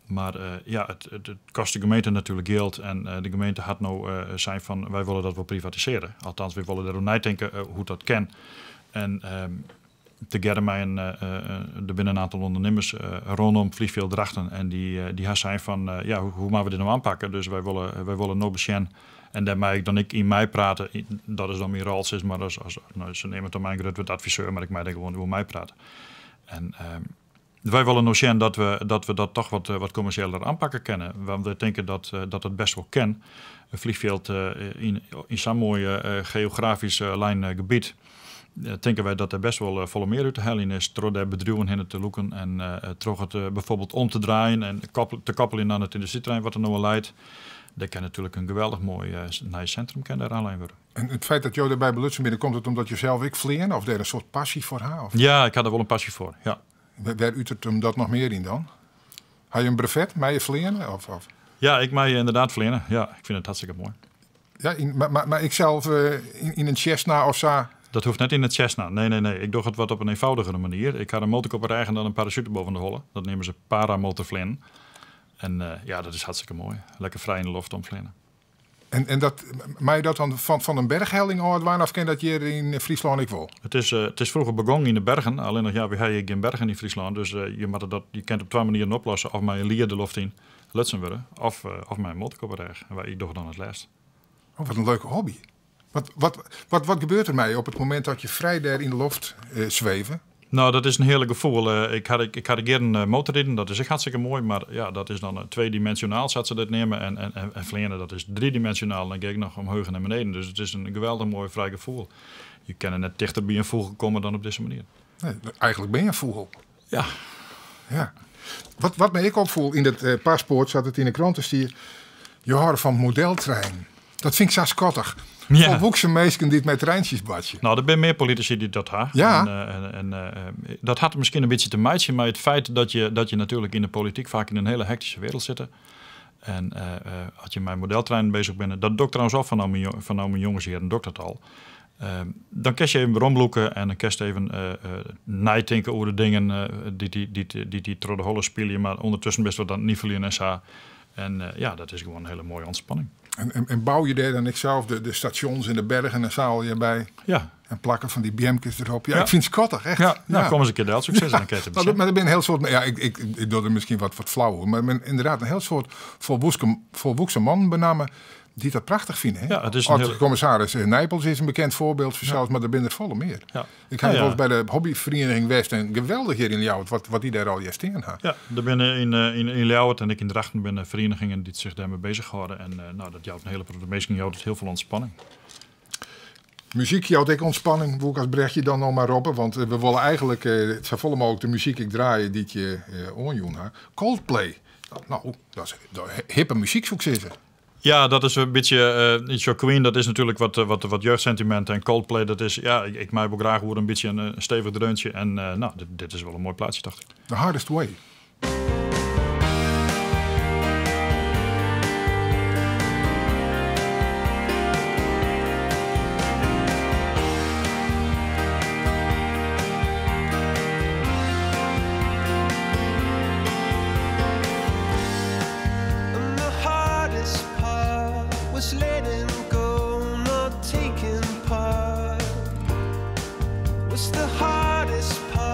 Mar ja, it kost de gemeente natuerlik jild. En de gemeente hat no sein fan wy wolle dat wol privatisearje. Althans, wy wolle dêroer neitinke hoe't dat kin. En tegearre mei in, der binne in aantal ûndernimmers rûnom Vliegveld Drachten. En dy ha sein fan ja, hoe moatte we dit no oanpakke? Dus wy wolle no besjen. En dêr mei ik dan ek yn meiprate. Dat is dan myn rol, sis mar, as, no, se neame it dan my in grut wurd adviseur, mar ik mei dêr gewoan oer meiprate. En wy wolle no sjen dat we dat toch wat kommersjeler oanpakke kinne. Want wy tinke dat it bêst wol kin. In fleanfjild yn sa'n moai geografysk lein gebiet. Tinke wy dat der bêst wol folle mear út te heljen is troch dêr bedriuwen hinne te lûken en troch it bijvoorbeeld om te draaien en te koppeljen oan it yndustryterrein wat der no al leit. Dêr kin natuerlik in geweldich moai nij sintrum kin dêr oanlein wurde. En it feit dat jo dêrby belutsen binne, komt it omdat jo sels ek fleane of dêr in soart passy foar ha? Of? Ja, ik ha der wol in passy foar, ja. Wêr uteret him dat noch mear yn dan? Ha je in brevet? Mei je fleane? Of, of? Ja, ik mei ynderdaad fleane. Ja, ik fyn it hartstikke moai. Ja, mar ik sels yn in Cessna of sa? Dat hoecht net yn it Cessna. Nee, nee, nee. Ik doch it wat op in eenvoudigere manier. Ik ha in motorkop en dan in parachute boven de holle. Dat neame se paramotorfleanen. En ja, dat is hartstikke moai. Lekker frij yn de loft omfleanen. En dat, mei je dat dan fan in berchhelling ôf dwaan of kin dat hjir yn Fryslân ek wol? It is froeger begûn yn de bergen, allinnich ja, wy ha hjir gjin bergen yn Fryslân, dus je moatte dat, je kinne it op twa manieren oplosse, of mei in lier de loft yn lutsen wurde, of mei in motorkop op 'e rêch. En wy, ik doch dan it lêste. Oh, wat in leuke hobby. Wat gebeurt der mei je op it momint dat je frij dêr yn de loft sweve? Nou, dat is in hearlik gefoel. Ik ha jierren motorriden, dat is ek hartstikke moai, mar ja, dat is dan tweedimensionaal, sa't se dat neame. En fleane, dat is driedimensionaal, dan gean ik noch omheech en nei beneden. Dus it is in geweldich moai frij gefoel. Je kinne net tichter by in fûgel komme dan op dizze manier. Nee, eigentlik bin je in fûgel. Ja. Ja. Wat my ek opfoel yn it paspoart, sa't it yn de krante stie, je hâlde fan modeltreinen. Dat fyn ik sa skattich. Folwoeksen minsken dy't mei treintsjes boartsje. Nou, der binne mear politisy dy't dat ha. En dat hat miskien in bytsje te meitsjen mei it feit dat je natuerlik yn de polityk faak yn in hiele hektyske wereld sitte. En as je mei modeltreinen bezich binne, dat doch ik trouwens al fanôf myn jongesjierren, doch ik dat al. Dan kinst je even weromlûke en dan kinst even neitinke oer de dingen dy't dy troch de holle spylje, mar ûndertusken bist wat oan it nifeljen en sa. En ja, dat is gewoan in hiele moaie ûntspanning. En bou je dêr dan ek sels de stasjons en de bergen en sa al by? Ja. En plakken fan dy beamkes derop. Ja, ik fyn it skattich, echt. Ja, nou, kom ris in kear del, soe ik sizze, dan kin je it Maar der binne in hiel soad, ja, ik doch der miskien wat flau oer, mar ynderdaad in hiel soad folwoeksen mannen benammen dy't dat prachtich fine. Hè? Ja, it is in Ald hiele commissaris Nijpels is in bekend foarbyld fansels, mar der binne der folle mear. Ik ha wolris by de hobbyferiening west en geweldich hjir yn Ljouwert wat dy dêr allegear stean ha. Ja, der binne yn Ljouwert en ek yn Drachten binne ferienigingen dy't sich dêrmei bezich hâlde en nou, dat jout in hiele protte minsken jout it hiel folle ûntspanning. Muzyk jout ek ûntspanning, woe ik as brechje dan noch mar roppe, want we wolle eigentlik safolle mooglik de muzyk ek draaie dy't je oanjûn ha. Coldplay, nou, dat is hippe muzyk soe ik sizze. Ja, dat is in bytsje iets voor Queen, dat is natuerlik wat jeugdsentiment. En Coldplay, dat is, ja, ik mei wol graach oer in bytsje in stevich dreuntje. En nou, dit is wol in moai plaatsje, tocht ik. The Hardest Way. And the hardest part was letting go, not taking part. Was the hardest part.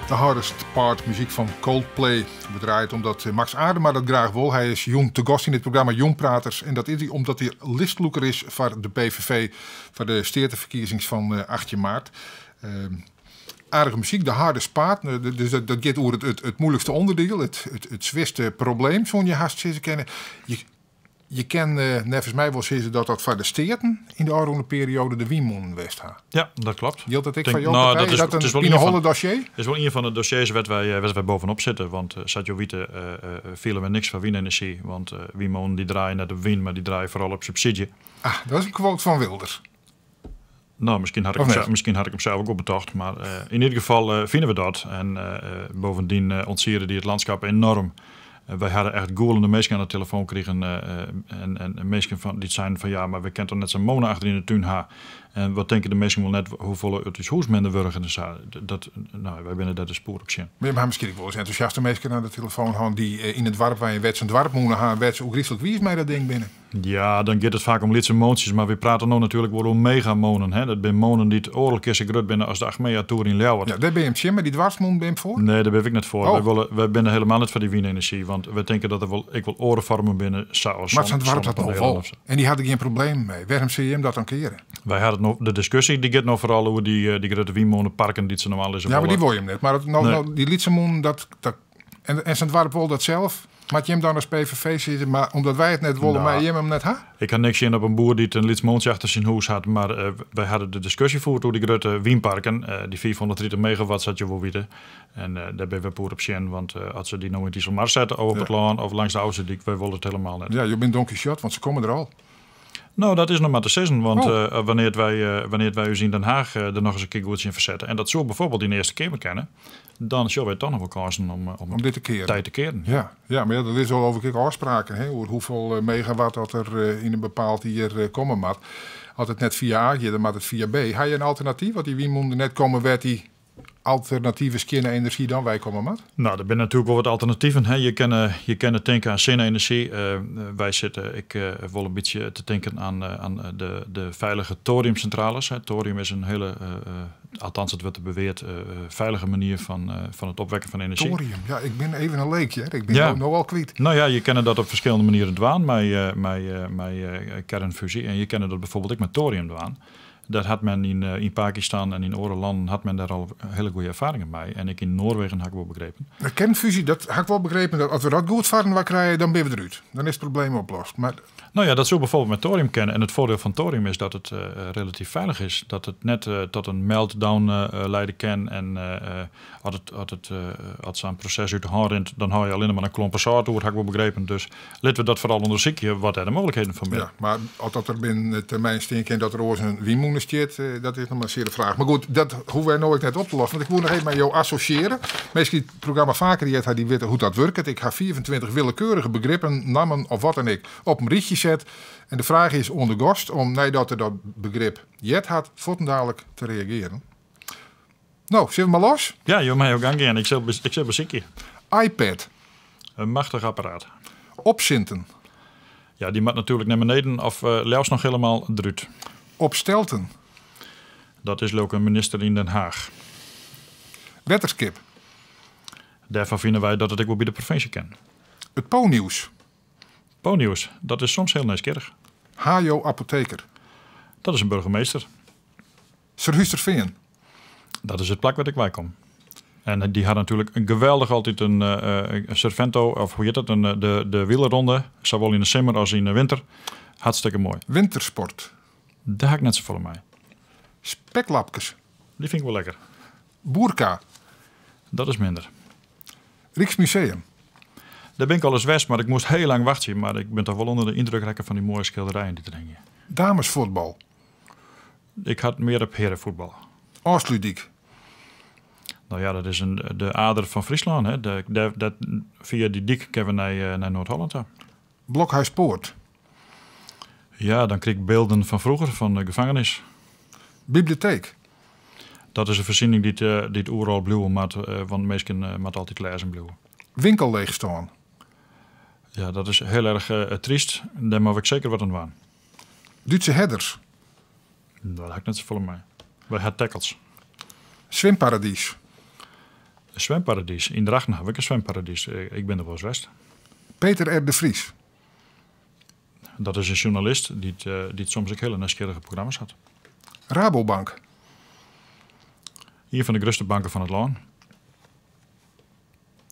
The Hardest Part, muzyk fan Coldplay. We draaie it omdat Max Aardema dat graach wol. Hy is jûn te gast yn it programma Jûnpraters. En dat is hy omdat hy listlûker is foar de PVV foar de steateferkiezings fan 18 maart. Aardige muzyk, The Hardest Part. Dus dat giet oer it moeilikste ûnderdiel, it swierste probleem, soene je hast sizze kinne. Je kin neffens my wol sizze dat dat foar de Steaten yn de ôfrûne perioade de wynmûnen west ha. Ja, dat kloppet. Jildt dat ek foar jo partij? Is dat in pineholle dossier? Is wol ien fan de dossiers wêr't wy bovenop sitte. Want sa't jo witte fiele we niks foar wynenerzjy. Want wynmûnen dy draaie net op wyn, mar dy draaie foaral op subsydzje. Ah, dat is in quote fan Wilders. No, miskien hat ik, miskien hat ik him sels ek wol betocht, mar yn ieder gefal fine we dat. En bovendien ûntsiere dy it landskap enorm. Wy hawwe echt gûlende minsken oan de telefoan krigen en minsken fan, dy't seinen fan ja, mar we kinne toch net sa'n mûne achter yn de tún ha. En wat tinke de minsken wol net hoefolle it ús hûs minder wurdich en sa. Dat, no, wy binne dêr dus poer op tsjin. Maar je ha miskien ek wolris entûsjaste minsken oan de telefoan hân dy't yn it doarp wenje, wêr't se in doarpmûne ha en wêr't se oergryslik wiis mei dat ding binne. Ja, dan giet it faak om lytse mûntsjes, mar wy prate no natuerlik wol oer megamûnen. Hè? Dat binne mûnen dy't oardel kear sa grut binne as de Achmea-toer yn Ljouwert. Ja, dêr binne jim tsjin, mar dy doarpsmûnen binne jim foar? Nee, dêr bin ik net foar. Oh. Wy wolle, wy binne helemaal net foar dy wynenerzjy, want wy tinke dat der wol ek wol oare foarmen binne, sa as Mar sa'n doarp dat no wol. En dy ha der gjin problemen mei. Wêrom sille jim dat dan keare? Wy ha it no, de diskusje dy giet no foaral oer dy grutte wynmûneparken dy't se no al lizze Ja, mar dy wolle jim net. Mar no, no, dy lytse mûnen, dat En sa'n doarp wol dat sels. Moat jim dan as PVV sizze, mar omdat wy it net wolle, meie jim him net ha? Ik ha niks tsjin op in boer dy't in lyts mûntsje achter syn hûs hat, mar wy hadden de diskusje foerd oer dy grutte wynparken, dy 530 megawatt, sa't jo wol witte. En dêr binne we poer op tsjin, want as se dy no yn it Iselmar sette, of op it lân, of langs de Ofslútdyk, wy wolle it helemaal net. Ja, jo binne Don Quixote, want se komme der al. No, dat is noch mar te sizzen, want oh. wannear't wy, wannear't wy ús yn Den Haag der noch ris in kear goed tsjin fersette, en dat soe bijvoorbeeld yn de Earste Keamer kinne, dan sjogge wy toch noch wol kânsen om, om dit te kearen. Tij te kearen. Ja, ja, mar ja, der is al over ôfspraken hè, oer hoefolle megawatt dat der yn in bepaald jier komme moat. As it net fia A giet, dan moat it fia B. Ha je in alternatyf as dy wynmûnen der net komme wêr't dy alternative skjinne enerzjy dan wei komme moat? No, der binne natuerlik wol wat alternativen. Hè. Je kinne tinke oan sinne-enerzjy. Wy sitte ek wol in bytsje te tinken oan de feilige thoriumsintrales. Hè. Thorium is in hiele, althans it wurdt beweard, feilige manier fan it opwekken fan enerzjy. Thorium, ja, ik bin even in leek, hear. Ik bin ja. no al kwyt. No ja, je kinne dat op ferskillende manieren dwaan mei kernfusie. En je kinne dat bijvoorbeeld ek mei thorium dwaan. Dat hat men yn Pakistan en yn oare lannen hat men dêr al hiele goede erfaringen mei. En ek yn Noarwegen ha ik wol begrepen. De kernfusie, dat ha ik wol begrepen. Dat as we dat goed foarinoar krije, dan binne we derút. Dan is it probleem oplost. Mar No ja, dat soe bijvoorbeeld mei thorium kinne. En it foardiel fan thorium is dat it relatyf feilich is. Dat it net tot in meltdown leide kin. En as sa'n proses út de hân rint, dan hâld je allinne mar in klompe sâlt oer, ha ik wol begrepen. Dus litte we dat foaral ûndersykje, wat dêr de mooglikheden fan binne. Ja, mar as dat der binnen termyn stean kin dat der oars in wynmûne stiet, dat is noch mar sear de fraach. Mar goed, dat hoege wy no ek net op te lossen. Want ik woe noch even mei jo assosjeare. Minsken dy't it programma faker heard ha, dy witte hoe't dat wurket. Ik ha 25 willekeurige begrippen, nammen of wat dan ek op in rychje set. En de fraach is oan de gast om, neidat er dat begrip heard hat, fuortendalik te reagearen. No, sille we mar los? Ja, jo meie jo gang gean. Ik sil besykje. iPad. In machtich apparaat. Opsinten. Ja, dy moat natuerlik nei beneden of leafst noch helemaal derút. Opstelten. Dat is leau ik in minister yn Den Haach. Wetterskip. Dêrfan fine wy dat it ek wol by de provinsje kin. It Poonnieuws. Poonnieuws, dat is soms hiel nijsgjirrich. Hajo Apotheker. Dat is in burgemeester. Surhústerfean. Dat is it plak wêr't ik wei kom. En dy ha natuerlik in geweldich altyd in Servento, of hoe hjit dat, in, de wielerronde, sawol yn de simmer as yn de winter. Hartstikke moai. Wintersport. Dêr ha ik net safolle mei. Speklapkes. Dy fyn ik wol lekker. Boerka. Dat is minder. Ryksmuseum. Dêr bin ik alris west, mar ik moast hiel lang wachtsje. Mar ik bin toch wol ûnder de yndruk rekke fan dy moaie skilderijen dy't der hingje. Damesfuotbal. Ik ha it mear op hearefuotbal. Ofslútdyk. No ja, dat is de ader fan Fryslân. Hè. Fia dy dyk kinne we nei Noard-Hollân ta. Blokhuispoort. Ja, dan krij ik bylden fan froeger, fan de gefangenis. Biblioteek. Dat is in foarsiening dy't oeral bliuwe moat, want minsken moatte altyd lêzen bliuwe. Winkelleechstân. Ja, dat is hiel erch tryst. Dêr moatte we ek seker wat oan dwaan. Dútse herders. Dêr ha ik net safolle mei. Wy ha tekkels. Swimparadys. Een zwemparadys. Yn Drachten haw ik in zwemparadys. Ik bin der wolris west. Peter R. de Vries. Dat is in sjoernalist dy't soms ek hiele nijsgjirrige programma's hat. Rabobank. Ien fan de grutste banken fan it lân.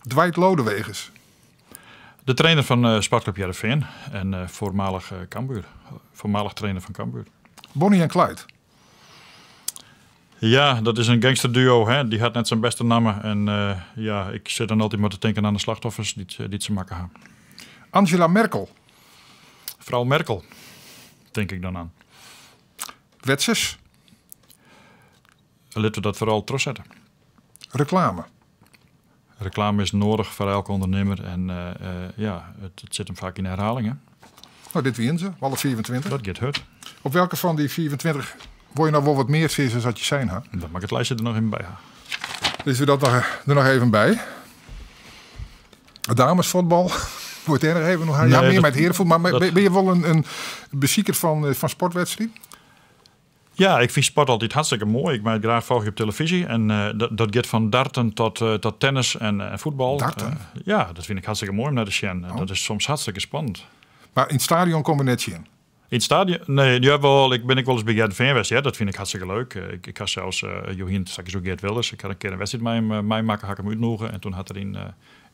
Dwight Lodeweges. De trainer fan Sportclub Hearrenfean en voormalig Cambuur. Voormalig trainer fan Cambuur. Bonnie en Clyde. Ja, dat is in gangsterduo. Hè? Dy hat net sa'n bêste namme. En ja, ik sit dan altyd mar te tinken oan de slachtoffers dy't se makke ha. Angela Merkel. Frou Merkel, tink ik dan oan. Wetsus. Litte we dat foaral trochsette. Reklame. Reklame is noadich foar elke ûndernimmer en ja, it sit him faak yn herhaling. Hè? No, dit wiene se, alle 25. Dat giet hurd. Op welke fan dy 25 wol je no wol wat mear sizze as dat je sein ha? Dan moat ik it lijstje der noch even by ha. Lizze we dat der noch even by. Damesfuotbal, wol dêr noch even oer ha? Ja, Nee, mear dat mei it hearefuotbal, mar dat binne je wol in besiker fan sportwedstriden? Ja, ik fyn sport altyd hartstikke moai. Ik mei it graach folgje op telefyzje. En dat giet fan darten tot tennis en fuotbal. Darten? Ja, dat fyn ik hartstikke moai om nei te sjen. Oh. Dat is soms hartstikke spannend. Mar yn it stadion komme je net tsjin? Yn it stadion? Nee, ja, wol, ik bin ek wolris by Hearrenfean west, hear. Dat fyn ik hartstikke leuk. Ik ha sels, jo hiene it straks oer Geert Wilders. Ik ha in kear in wedstriid mei him meimakke, ha ik him útnûge. En toen hat er yn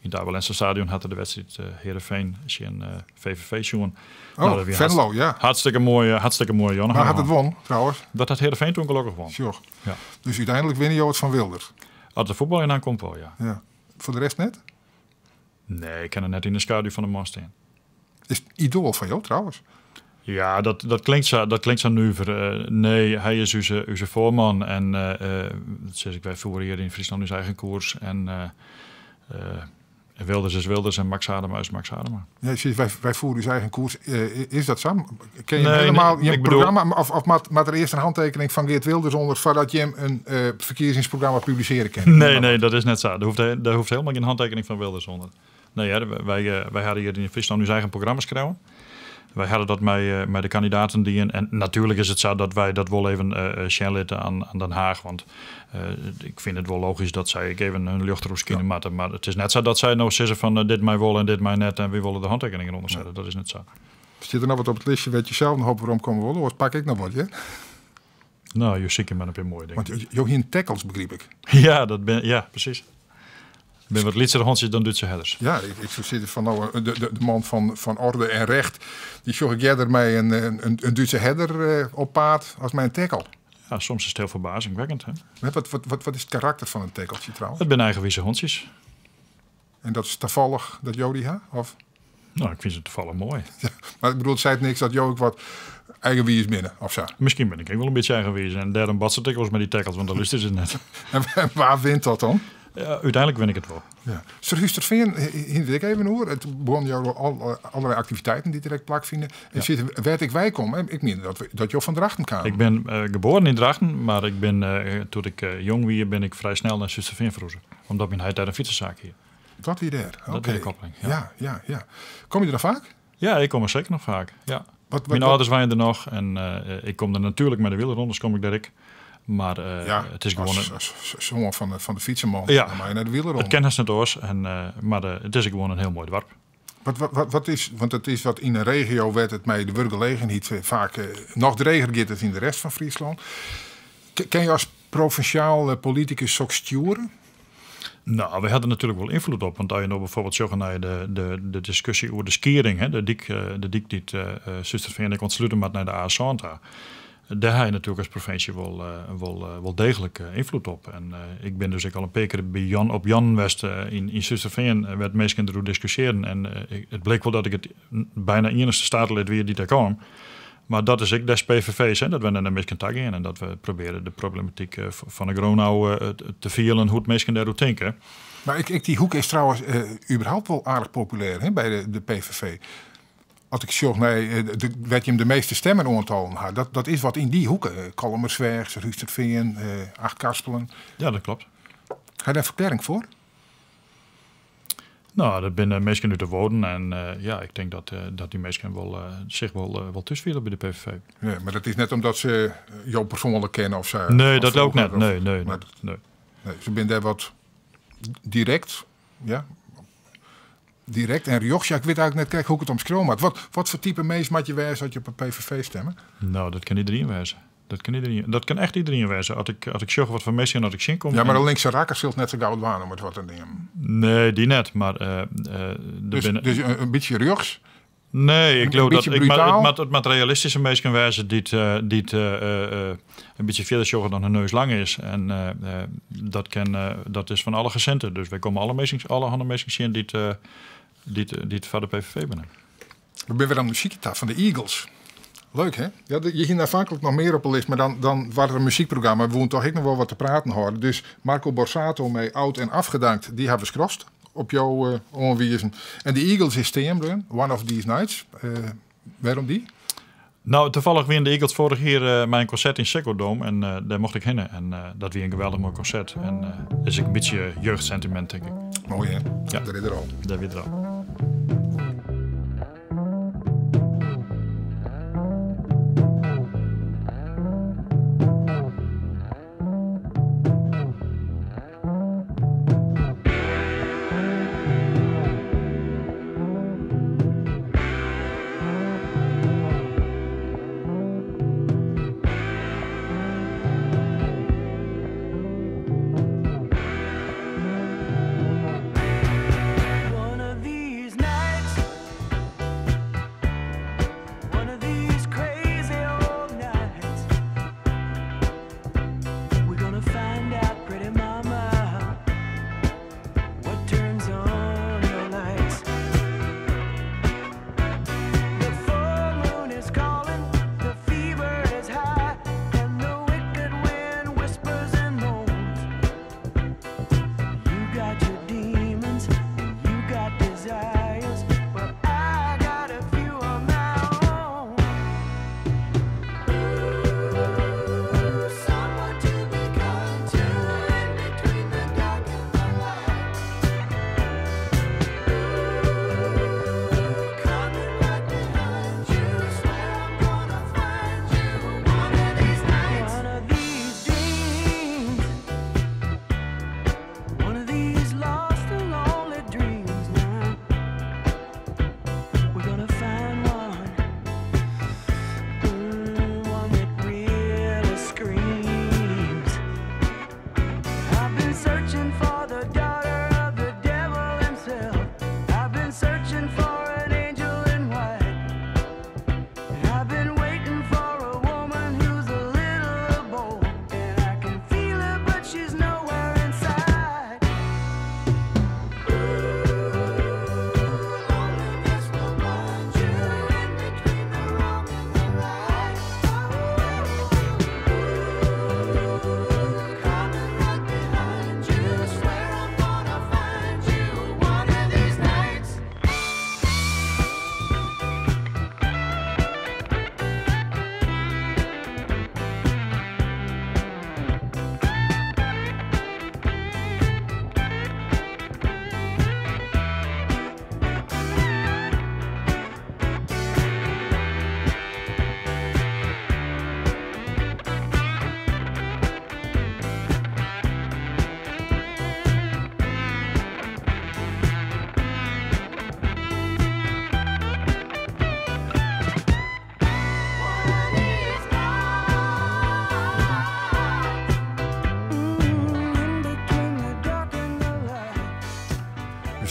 it Abe Lenstra Stadion hat er de wedstriid Hearrenfean tsjin VVV sjoen. Oh, Nou, dat wie Venlo, ja. hartstikke moai, hartstikke moai, Jonne. Mar hat it won, trouwens? Dat hat Hearrenfean toen gelokkich won. Sjoch. Ja. Dus úteinlik winne jo it fan Wilders? As de fuotbal yn aankomt wol, ja. Ja. Foar de rest net? Nee, ik kin der net yn de skaduw fan de man stean. Is it idoal fan jo, trouwens? Ja, dat klinkt sa nuver. Nee, hy is ús foarman en dat sis ik, wy fiere hjir yn Fryslân ús eigen koers. En Wilders is Wilders en Max Aardema is Max Aardema. Ja, sis, wy fiere ús eigen koers. Is dat sa? Kin je Nee, helemaal nee, je ik bedoel programma, of moat der earst in hantekening fan Geert Wilders ûnder foardat jim in ferkiezingsprogramma publisearje kinne? Nee, nee, dat is net sa. Der hoecht helemaal gjin hantekening fan Wilders ûnder. Nee, hear, wy hawwe hjir yn Fryslân ús eigen programma skreaun. Wy hawwe dat mei de kandidaten dien. En natuerlik is it sa dat wy dat wol even sjen litte oan Den Haag. Want ik fyn it wol logysk dat sy ek even hun ljocht deroer skine moatte. Mar it is net sa dat sy no sizze fan dit mei wol en dit mei net en wy wolle de hantekeningen ûnder sette. Dat is net sa. Stiet der noch wat op it listje wêr't je sels noch op werom komme wolle? Oars pak ik noch wat, hear. No, jo sykje mar in pear moaie dingen. Want jo hiene tackles, begryp ik. Ja, dat bin, ja, presys. Bin wat lytsere hondsjes dan Dútse herders. Ja, ik soe sizze fan no, de man fan orde en recht, dy sjoch ik earder mei in Dútse herder op paad as mei in tackle. Ja, soms is it hiel ferbazingwekkend. Hè? Maar wat is it karakter fan in tackeltsje trouwens? It binne eigenwize hondsjes. En dat is tafallich dat jo dy ha? Of? No, ik fyn se tafallich moai. Ja, mar ik bedoel, it seit niks dat jo ek wat eigenwiis binne, of sa? Miskien bin ik ek wol in bytsje eigenwiis. En dêrom botst it ek wolris mei dy tackles, want dan lústerje se net. En wa wint dat dan? Ja, úteinlik win ik it wol. Ja. Surhústerfean, hiene we ek even oer. It begon jo al allerlei aktiviteiten dy't direkt plakfine. En sit, wêr't ik wei kom, hè, ik mien dat jo fan Drachten kamen. Ik bin geboren yn Drachten, mar ik bin, doe't ik jong wie, bin ik frij snel nei Surhústerfean ferhûze. Omdat myn heit dêr in fytsesaak hie. Dat wie dêr? Dat wie de Oké. koppeling, ja. Ja, ja, ja. Kom je der noch faak? Ja, ik kom er seker noch faak, ja. Myn âlders wenje der noch en ik kom der natuerlik mei de wielerrondes kom ik dêr ek. Mar Ja, it is gewoan in as soan fan de fytseman, Ja. dan moat je nei de wielerronde. It kin hast net oars, en mar it is gewoan in hiel moai doarp. Wat is, want it is wat yn in regio wêr't it mei de wurkgelegenheid faak noch dreger giet as yn de rest fan Fryslân. Kin je as provinsjaal politikus soks stjoere? No, wy hawwe der natuerlik wol ynfloed op. Want as je no byfoarbyld sjogge nei de diskusje oer de Skiering, hè, de dyk dy't Surhústerfean ek ûntslute moat nei de A sân ta. Dêr ha je natuerlik as provinsje wol deeglik ynfloed op. En ik bin dus ek al in pear kear by Jan, op Jan west yn Surhústerfean, wêr't minsken deroer diskusjearren. En it bleek wol dat ik it byna iennichste steatelid wie dy't dêr kaam. Mar dat is ek des P V V's, hè, dat we nei de minsken ta gean en dat we probearje de problematyk fan de grûn ôf te fielen hoe't minsken dêroer tinke. Mar ik, dy hoek is trouwens überhaupt wol aardich populêr, hè, by de PVV. As ik sjoch nei wêr't jim de measte stemmen oantallen ha, dat is wat yn dy hoeke. Kollumersweach, Surhústerfean, Achtkarspelen. Ja, dat kloppet. Ha je dêr in ferklearring foar? No, dat binne minsken út de Woden en ja, ik tink dat dy minsken sich wol thús fiele by de PVV. Ja, mar dat is net omdat se jo persoanlik kenne of sa? Nee, Of dat ook net. vroeger, of Nee, nee, maar nee. Nee, se binne dêr wat... Direkt, ja. Direkt en rjochts. Ja, ik wit eigentlik net krekt hoe't ik it omskriuwe moat. Wat, wat foar type mins moat je wêze as je op 'e PVV stimme? Nou, dat kin iderien wêze. Dat kin iderien, dat kin echt iderien wêze. As ik sjoch wat foar minsken dat ik tsjinkom. Ja, mar de linkse rakker sil it net sa gau dwaan om it wat te neamen. Nee, dy net. Mar Dus, dus in bytsje rjochts? Nee, ik leau dat ik it moat, it moat realistyske minsken wêze dy't in bytsje fierder sjogge dan hun neus lang is. En dat, kin, dat is fan alle gesinten. Dus wy komme alle minsken, allerhande minsken tsjin dy't foar de PVV binne. We binne wer oan de muzyk ta fan de Eagles. Leuk hè? Ja, je hiene aanvankelijk noch mear op de list, mar dan, dan waard it in muzykprogramma. We woene toch ek noch wol wat te praten hâlde. Dus Marco Borsato mei Oud en Afgedankt, dy hawwe we skrast op jo oanwizen. En de Eagles is stean bleaun, One of These Nights. Wêrom dy? Nou, tafallich wiene de Eagles foarich jier mei in konsert yn Ziggo Dome en dêr mocht ik hinne. En dat wie in geweldich moai konsert. En is ek in bytsje jeugdsentimint, tink ik. Moai hè? Ja. Dêr is er al. Dêr wie er al.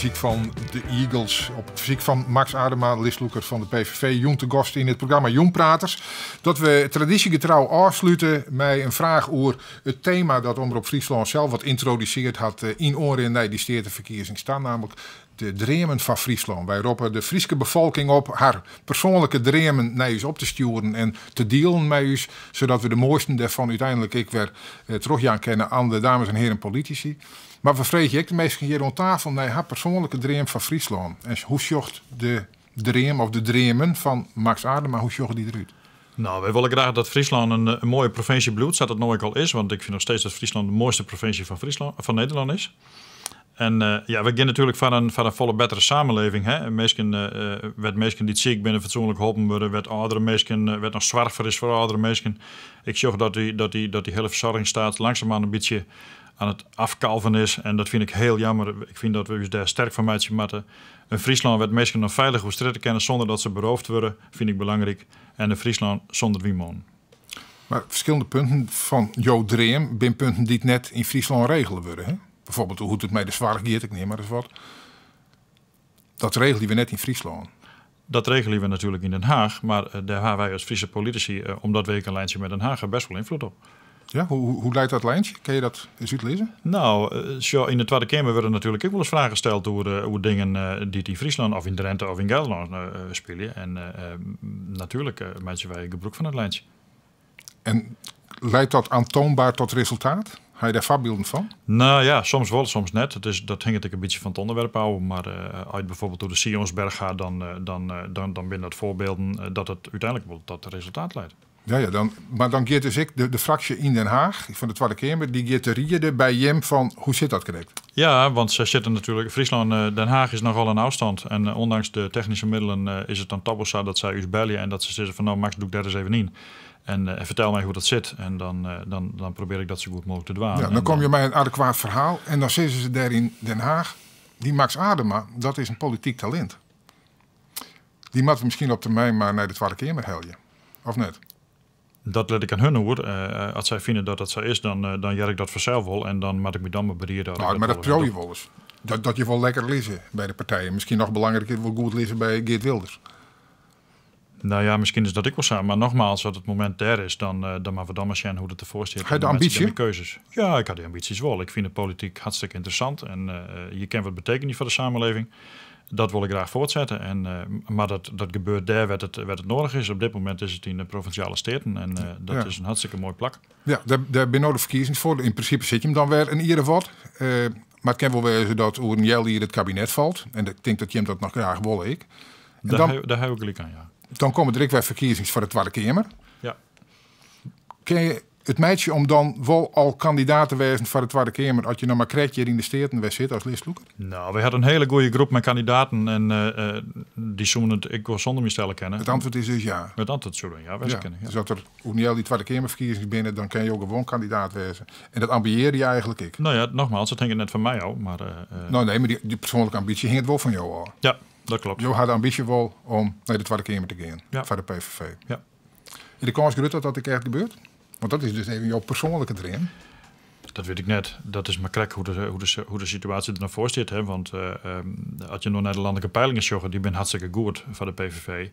Muzyk fan de Eagles op it fersyk fan Max Aardema, listlûker fan de PVV, jûn te gast yn it programma Jûnpraters. Dat we tradysjegetrou ôfslute mei in fraach oer it tema dat Omrop Fryslân sels wat yntrodusearre hat yn oanrin nei dy steateferkiezings ta, nammentlik de dreamen fan Fryslân. Wy roppe de Fryske befolking op har persoanlike dreamen nei ús op te stjoeren en te dielen mei ús, sadat we de moaisten dêrfan úteinlik ek wer trochjaan kinne oan de dames en hearen politisy. Mar we freegje ek de minsken hjir oan tafel nei har persoanlike dream fan Fryslân. En hoe sjocht de dream of de dreamen fan Max Aardema, hoe sjogge dy derút? Nou, wy wolle graach dat Fryslân in moaie provinsje bliuwt, sa't it no ek al is. Want ik fyn noch steeds dat Fryslân de moaiste provinsje fan Fryslân, fan Nederlân is. En ja, we gean natuerlik foar in folle bettere samenleving. Hè? Minsken, wêr't minsken dy't siik binne fatsoenlik holpen wurde, wêr't âldere minsken, wêr't noch soarch foar is foar âldere minsken. Ik sjoch dat dy hiele fersoargingsstaat langsumoan in bytsje aan het afkalven is. En dat vind ik heel jammer. Ik vind dat we ons daar sterk van meitsje moatte. In Fryslân wêr't minsken noch feilich oer strjitte kinne sûnder dat se beroofd wurde, fyn ik belangryk. En in Fryslân sûnder wynmûnen. Mar ferskillende punten fan jo dream binne punten dy't net yn Fryslân regele wurde. Hè? Bijvoorbeeld hoe't it mei de soarch giet, ik neam mar ris wat. Dat regelje we net yn Fryslân. Dat regelje we natuerlik yn Den Haag, mar dêr ha wy as Fryske politisy, omdat we ek in lijntsje mei Den Haag ha, best wol ynfloed op. Ja, hoe leit dat lijntsje? Kinne je dat ris útlizze? No, sjoch, yn de Twadde Keamer wurde natuerlik ek wolris fragen steld oer dingen dy't yn Fryslân of yn Drinte of yn Gelderlân spylje. En natuerlik meitsje wy gebrûk fan dat lijntsje. En leidt dat aantoonbaar tot resultaat? Ha je dêr foarbylden fan? No ja, soms wol, soms net. Dat hinget ek in bytsje fan it ûnderwerp ôf. Mar as je bijvoorbeeld oer de Sionsberg ha, dan binne dat foarbylden dat it úteinlik wol tot resultaat leidt. Ja, dan, mar dan giet dus ek de fraksje yn Den Haag fan de Twadde Keamer, dy giet te riede by jim fan hoe sit dat krekt? Ja, want sy sitte natuerlik, Fryslân, Den Haag is nochal in ôfstân en ûndanks de technyske middelen is it dan toch wol sa dat sy ús belje en dat se sizze fan no Max, dûk dêr ris even yn en fertel my hoe't dat sit en dan probearje ik dat sa goed mooglik te dwaan. Ja, dan komme je mei in adekwaat ferhaal en dan sizze se dêr yn Den Haag, dy Max Aardema, dat is in polityk talint. Dy moatte we miskien op termyn mar nei de Twadde Keamer helje, of net? Dat lit ik oan hun oer. As sy fine dat dat sa is, dan hear ik dat fansels wol en dan moat ik my dan mar beriede. No, mar dat priuwe je wolris. Dat je wol lekker lizze by de partijen. Miskien noch belangriker, wol goed lizze by Geert Wilders. No ja, miskien is dat ek wol sa. Mar nogmaals, as it momint dêr is, dan moatte we dan mar sjen hoe't it derfoar stiet. Ha je de ambysje? De keuzes. Ja, ik ha dy ambysjes wol. Ik fyn de polityk hartstikke ynteressant en je kinne wat betekenje foar de samenleving. Dat wol ik graach fuortsette. Mar dat gebeurt dêr wêr't it nedich is. Op dit momint is it yn de Provinsjale Steaten en dat is in hartstikke moai plak. Ja, dêr binne no de ferkiezings foar. Yn prinsipe sit jim dan wer in jier of wat. Mar it kin wol wêze dat oer in healjier it kabinet falt. En ik tink dat jim dat noch graach wolle ek. En dan Dêr ha ik gelyk oan, ja. Dan komme der ek wer ferkiezings foar de Twadde Keamer. Ja. Kinne je it meitsje om dan wol al kandidaat te wêzen foar de Twadde Keamer as je noch mar krekt hjir yn de Steaten wer sitte as listlûker? No, wy hadden in hiele goede groep mei kandidaten en dy soenen it ek wol sûnder my stelle kinne. It antwurd is dus ja. It antwurd soe dan ja wêze Ja, kinne, ja. Dus as der oer in healjier Twadde Keamerferkiezings binne, dan kinne jo gewoan kandidaat wêze. En dat ambiearje je eigentlik ek. No ja, nogmaals, it hinget net fan my ôf, mar No nee, mar dy persoanlike ambysje hinget wol fan jo ôf. Ja, dat kloppet. Jo ha de ambysje wol om nei de Twadde Keamer te gean Ja. foar de PVV. Ja. Is de kâns grut dat dat ek echt gebeurt? Want dat is dus even jo persoanlike dream. Dat wit ik net. Dat is mar krekt hoe't de situaasje der no foar stiet. Hè? Want as je no nei de lanlike peilingen sjogge, dy binne hartstikke goed foar de PVV.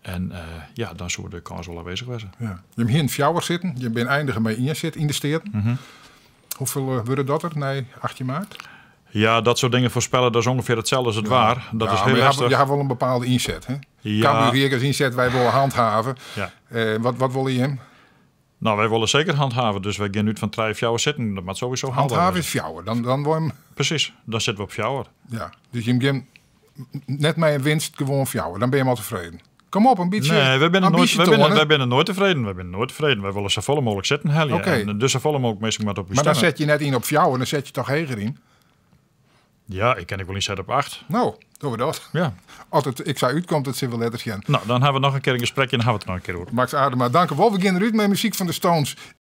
En ja, dan soe de kâns wol aanwezig wêze. Ja. Jim hienen 4 sitten, jim binne eindige mei 1 sit yn de Steaten. Hoefolle wurde dat der nei 18 maart? Ja, dat soart dingen foarspelle, dat is ûngefear itselde as it waar. Dat Ja, is mar hiel lestich. je ha wol in bepaalde ynset, hè? Ja. Cambuur hie ek as ynset, wy wolle handhave. Ja. Wat wolle jim? No, wy wolle seker handhave, dus wy gean út fan trije, fjouwer sitten. Dat moat sowieso Handhave haalbaar is 4, dan wol jim Presys, dan sitte we op 4. Ja, dus jim gean net mei in winst gewoan 4, dan binne jim al tefreden. Kom op, in bytsje Nee, wy binne noait, ambysje wy binne, toane. wy binne noait tefreden. Wy binne noait tefreden. Wy wolle safolle mooglik sitten helje. Oké. En dus safolle mooglik minsken moatte op ús Mar dan stimme. set je net yn op 4, dan set je toch heger yn? Ja, ik kin ek wol ynsette op 8. No, dogge we dat. Ja. As it ek sa útkomt, dat sille we letter sjen. No, dan ha we noch in kear in gesprekje en dan ha we it der noch in kear oer. Max Aardema, dank u wol. We gean derút mei muzyk fan de Stones.